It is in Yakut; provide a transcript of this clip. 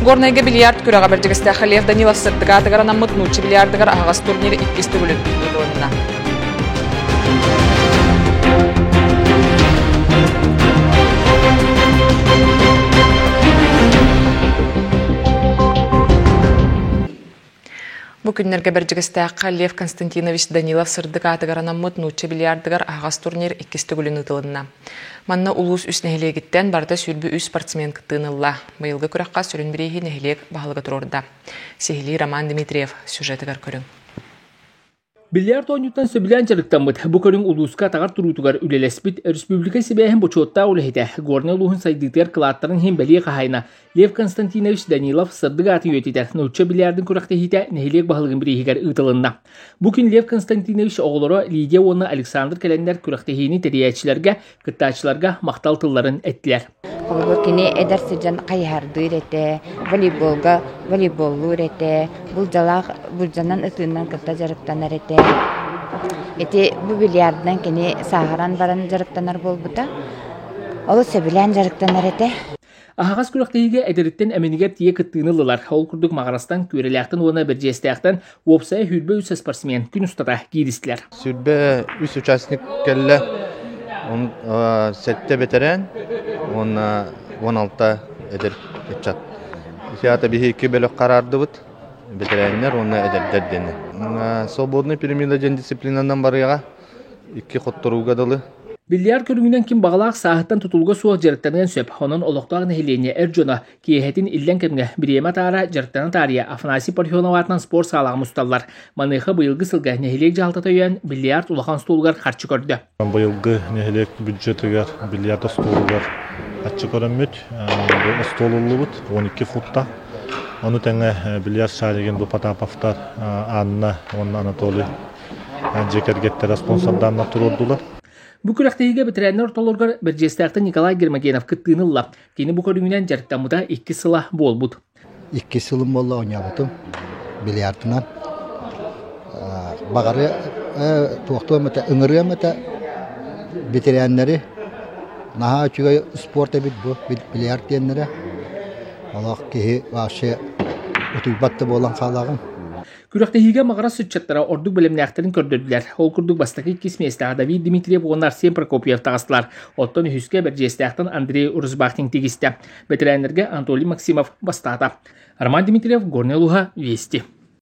Горнайга бильярд күрэҕэ Бэрдьигэстээххэ Лев Данилов сырдык аатыгар анаммыт нуучча бильярдыгар аһаҕас турнир иккис төгүлүн ыытылынна. Бу күннэргэ Бэрдьигэстээххэ Лев Константинович Данилов сырдык аатыгар анаммыт нуучча бильярдыгар аһаҕас турнир иккис төгүлүн ыытылынна. Манна улуус үс нэһилиэгиттэн барыта 23 спортсмен кыттыыны ылла. Быйылгы күрэххэ сүрүн бирииһи нэһилиэк баһылыга туруорда. Сиһилии Роман Дмитриев сюжетыгар көрүҥ. Бильярд оонньууттан сөбүлээн дьарыктаммыт, бу көрүҥ улууска атаҕар туруутугар үлэлэспит республика сибээһин бочуоттаах үлэһитэ, Горнай улууһун сайдыытыгар кылааттарын иһин бэлиэ хаһаайына Лев Константинович Данилов сырдык аатын үйэтитэр нуучча бильярдын күрэхтэһиитэ нэһилиэк баһылыгын бирииһигэр ыытылынна. Бу күн Лев Константинович оҕолоро Лидия уонна Александр кэлэннэр күрэхтэһиини тэрийээччилэргэ, кыттааччыларга махтал тылларын эттилэр. Холобур, кини эдэр сылдьан хайыһардыыр этэ, волейболга волейболлуур этэ, булдьалаах булдьанан ытыынан кытта дьарыктанар этэ. Ити бу бильярдынан кини сааһыран баран дьарыктанар буолбута. Олус сөбүлээн дьарыктанар этэ. Аһаҕас күрэхтэһиигэ эдэриттэн эминигэр тиийэ кыттыыны ыллылар. Ол курдук Маҕарастан, Күөрэлээхтэн уонна Бэрдьиэстээхтэн уопсайа 23 спортсмен күн устата кииристилэр. 23 участник кэллэ. Сэттэ бэтэрээн уонна 16 эдэр ыччат. Ити биһи икки бөлөх хараардыбыт. Бэтэрээннэр уонна эдэрдэр диэни. Свободный пирамида диэн дисциплинанан барыаҕа. Икки хотторууга дылы. Бильярд көрүҥүнэн ким баҕалаах сааһыттан тутулуга суох дьарыктаныан сөп. Онон олохтоох нэһилиэнньэ эр дьоно киэһэтин иллэҥ кэмҥэ бириэмэ атаара дьарыктана таарыйа Афанасий Парфенов аатынан спорт саалаҕа мусталлар. Маныаха быйылгы сылга нэһилиэк дьаһалтата өйөөн бильярд улахан остуолугар харчы көрдө. Быйылгы нэһилиэк бюджетыгар бильярд остуолугар харчы көрөммүт. Бу остуол ыллыбыт 12 футта. Ону тэҥэ бильярд шаригын бу Потаповтар Анна уонна Анатолий дьиэ кэргэттэрэ спонсордааннар туруордулар. Бу күрэхтэһиигэ бэтэрээннэр ортолоругар Бэрдьиэстээхтэн Николай Гермогенов кыттыыны ылла. Кини бу көрүҥүнэн дьарыктаммыта икки сыла буолбут. Икки сылым буолла оонньообутум бильярдынан. Баҕары туохтуом этэ, ыҥырыам этэ бэтэрээннэри. Наһаа үчүгэй спорт эбит бу бильярд диэннэрэ. Олох киһи вообще утуйбат да буолан хаалаҕын. Күрэхтэһиигэ Маҕарас ыччаттара ордук бэлэмнээхтэрин көрдөрдүлэр. Ол курдук бастакы иккис миэстэҕэ Давид Дмитриев уонна Арсен Прокопьев таҕыстылар. Оттон үһүскэ Бэрдьиэстээхтэн Андрей Рузбахтин тигистэ. Бэтэрээннэргэ Анатолий Максимов бастаата. Роман Дмитриев, Горнай улууһа, Вести.